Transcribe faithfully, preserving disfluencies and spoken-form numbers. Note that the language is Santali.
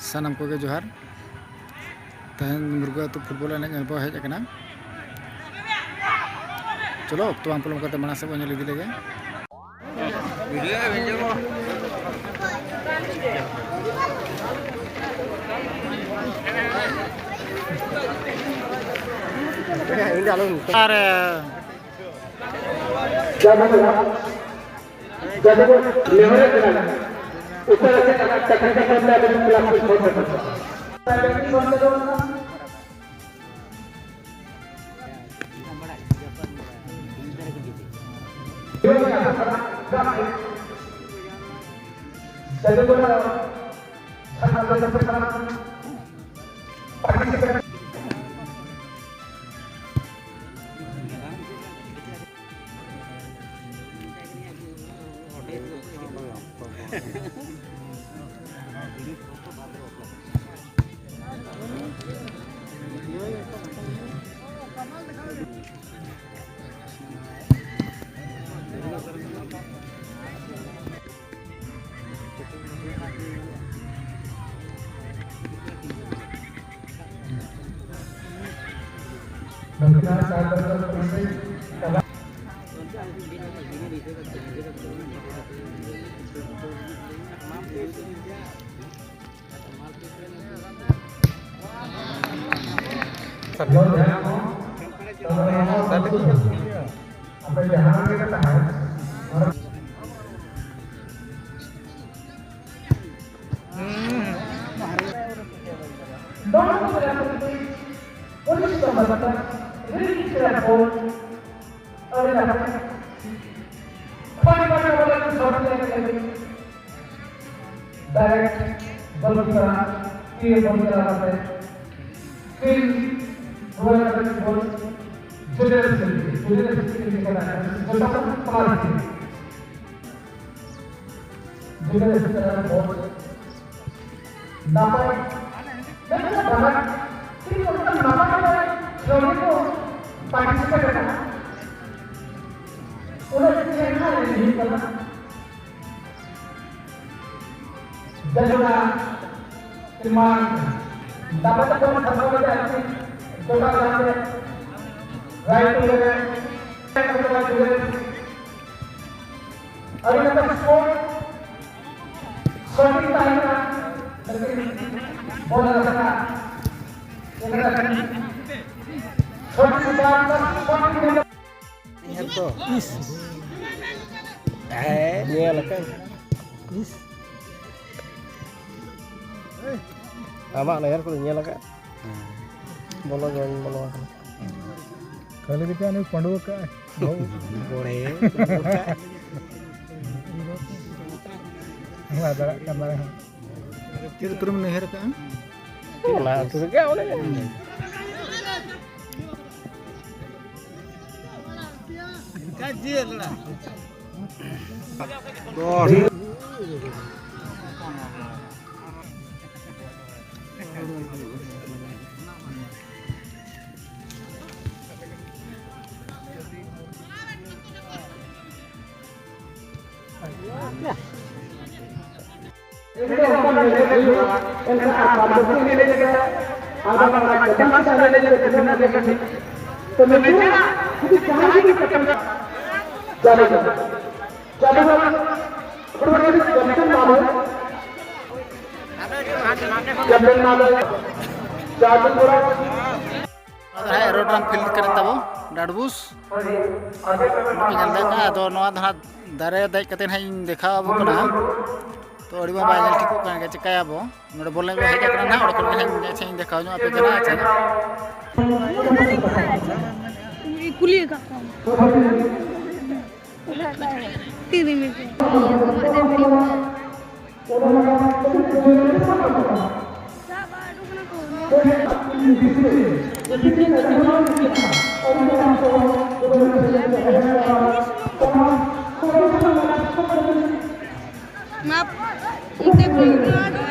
ᱥᱟᱱᱟᱢ ᱠᱚᱜᱮ ᱡᱚᱦᱟᱨ᱾ ᱛᱮᱦᱮᱧ ᱢᱩᱨᱜᱟᱹ ᱟᱹᱛᱩ ᱯᱷᱩᱴᱵᱚᱞ ᱮᱱᱮᱡ ᱧᱮᱞ ᱵᱚ ᱦᱮᱡ ᱟᱠᱟᱱᱟ᱾ ᱪᱚᱞᱚ, ᱚᱠᱛᱚ ᱵᱟᱝ ᱯᱚᱞᱚᱢ ᱠᱟᱛᱮ ᱢᱟᱲᱟᱝ ᱥᱮᱫ ᱵᱚ ᱧᱮᱞ ᱤᱫᱤ ᱞᱮᱜᱮ᱾ ᱟᱨ ᱡᱟᱫᱩᱜᱚᱲ ᱱᱮᱦᱚᱨᱮᱫ ᱠᱟᱱᱟ, ᱩᱥᱟᱹᱨᱟ ᱥᱮ ᱟᱢᱟᱜ ᱪᱟᱹᱠᱨᱤ ᱠᱟᱛᱷᱟ ᱞᱟᱹᱭ ᱟᱵᱚᱱ ᱠᱞᱟᱥ ᱨᱮ ᱯᱷᱳᱱ ᱠᱟᱛᱮ᱾ ᱡᱟᱫᱩᱜᱚᱲ ᱥᱟᱱᱟᱢ ᱟᱯᱮ ᱡᱟᱦᱟᱸ ᱨᱮᱜᱮ ᱯᱮ ᱛᱟᱦᱮᱸ, ᱱᱚᱣᱟ ᱠᱚ ᱯᱨᱟᱠᱨᱤᱛᱤᱠ ᱯᱚᱨᱤᱥᱨᱚᱢ ᱨᱮᱱᱟᱜ ᱨᱤᱱ ᱪᱮᱬᱮ ᱠᱚ ᱟᱹᱰᱤ ᱱᱟᱯᱟᱭ᱾ ᱯᱟᱸᱪ ᱯᱟᱸᱪ ᱵᱚᱞ ᱠᱚ ᱥᱚᱴ ᱞᱮᱠᱟ ᱞᱟᱹᱜᱤᱫ ᱰᱟᱭᱨᱮᱠᱴ ᱜᱳᱞᱠᱤᱯᱟᱨ ᱛᱤ ᱨᱮ ᱵᱚᱞ ᱪᱟᱞᱟᱣ ᱠᱟᱛᱮ ᱯᱷᱤᱞᱰ ᱨᱩᱣᱟᱹᱲ ᱠᱟᱛᱮ ᱵᱚᱞ ᱡᱩᱫᱟᱹ ᱥᱮᱫ ᱡᱩᱫᱟᱹ ᱥᱮᱫ ᱠᱟᱱᱟ, ᱡᱚᱛᱚ ᱠᱷᱚᱱ ᱯᱟᱞᱟᱥ ᱜᱮ᱾ ᱡᱩᱫᱟᱹ ᱥᱮᱫ ᱵᱚᱞ ᱱᱟᱯᱟᱭ, ᱢᱮᱱᱠᱷᱟᱱ ᱵᱟᱱᱟᱨ ᱴᱤᱢ ᱚᱱᱠᱟᱱ ᱱᱟᱯᱟᱭ ᱱᱟᱯᱟᱭ ᱠᱷᱮᱞᱳᱰᱤᱭᱟᱹ ᱠᱚ ᱯᱟᱨᱴᱤᱥᱤᱯᱮᱴ ᱟᱠᱟᱱᱟ᱾ ᱩᱱᱟᱹᱜ ᱪᱮᱦᱨᱟ ᱮᱱᱮᱡ ᱦᱩᱭᱩᱜ ᱠᱟᱱᱟ᱾ ᱡᱟᱦᱟᱸ ᱢᱟ ᱫᱟᱠᱟ ᱛᱟᱠᱚ ᱥᱟᱯᱲᱟᱣ ᱠᱟᱛᱮ ᱟᱨᱠᱤ ᱴᱚᱴᱷᱟ ᱡᱟᱦᱟᱸ ᱨᱮ ᱨᱟᱭᱯᱩᱨ ᱨᱮ ᱟᱹᱰᱤ ᱱᱟᱯᱟᱭ ᱥᱯᱳᱨᱴ ᱥᱚᱴᱤᱝ ᱛᱟᱦᱮᱸ ᱠᱟᱱᱟ, ᱞᱮᱠᱤᱱ ᱵᱚᱞ ᱨᱟᱠᱷᱟ ᱥᱚᱴᱤᱝ ᱵᱟᱝ ᱥᱚᱴᱤᱝ ᱦᱮᱸ ᱛᱚ᱾ ᱤᱥ᱾ ᱦᱮᱸ, ᱧᱮᱞ ᱟᱠᱟᱫ᱾ ᱤᱥ᱾ ᱟᱢᱟᱜ ᱱᱟᱭᱦᱟᱨ ᱠᱚᱫᱚ ᱧᱮᱞ ᱟᱠᱟᱫ? ᱵᱚᱞᱚ ᱜᱮ ᱵᱟᱹᱧ ᱵᱚᱞᱚ ᱟᱠᱟᱱᱟ᱾ ᱠᱷᱟᱹᱞᱤ ᱠᱟᱛᱮ ᱩᱱᱤ ᱯᱟᱹᱰᱩᱣᱟᱹ ᱠᱟᱜᱼᱟᱭ᱾ ᱵᱚᱲᱮ᱾ ᱞᱟᱫᱟᱲᱟᱜ ᱠᱟᱱᱟ᱾ ᱪᱮᱫ ᱟᱹᱛᱩ ᱨᱮᱢ ᱱᱟᱹᱭᱦᱟᱹᱨ ᱟᱠᱟᱜᱼᱟ? ᱚᱱᱟ ᱟᱹᱛᱩ ᱨᱮᱜᱮ ᱚᱸᱰᱮ᱾ ᱱᱚᱣᱟ ᱫᱚ ᱦᱟᱸᱜ ᱮᱨᱳᱰᱨᱟᱢ ᱯᱷᱤᱞᱰ ᱠᱟᱱᱟ ᱛᱟᱵᱚ, ᱰᱟᱸᱰᱵᱩᱥ᱾ ᱱᱚᱰᱮ ᱯᱮ ᱧᱮᱞ ᱫᱟᱲᱮᱭᱟᱜ ᱠᱟᱱᱟ᱾ ᱟᱫᱚ ᱱᱚᱣᱟ ᱫᱚ ᱦᱟᱸᱜ ᱫᱟᱨᱮ ᱫᱮᱡ ᱠᱟᱛᱮ ᱦᱟᱸᱜ ᱤᱧ ᱫᱮᱠᱷᱟᱣ ᱟᱵᱚ ᱠᱟᱱᱟ᱾ ᱛᱚ ᱟᱹᱰᱤ ᱢᱟ ᱵᱟᱭ ᱧᱮᱞ ᱴᱷᱤᱠᱚᱜ ᱠᱟᱱ ᱜᱮᱭᱟ, ᱪᱮᱠᱟᱭᱟᱵᱚ? ᱱᱚᱰᱮ ᱵᱚᱞ ᱮᱱᱮᱡ ᱵᱚ ᱦᱮᱡ ᱟᱠᱟᱱᱟ ᱱᱟᱦᱟᱜ, ᱚᱸᱰᱮ ᱠᱷᱚᱱ ᱜᱮ ᱦᱟᱸᱜ ᱤᱧ ᱟᱪᱪᱷᱟᱧ ᱫᱮᱠᱷᱟᱣ ᱧᱚᱜ ᱟᱯᱮ ᱠᱟᱱᱟ᱾ ᱟᱪᱪᱷᱟ, ᱠᱩᱞᱤ ᱟᱠᱟᱫ ᱠᱚᱣᱟᱢ? ᱛᱤᱨᱤ ᱢᱤᱱᱤᱴ᱾ ᱢᱟᱯ, ᱤᱧ ᱛᱮ ᱠᱩᱞᱤ ᱠᱟᱱᱟ, ᱟᱫᱚ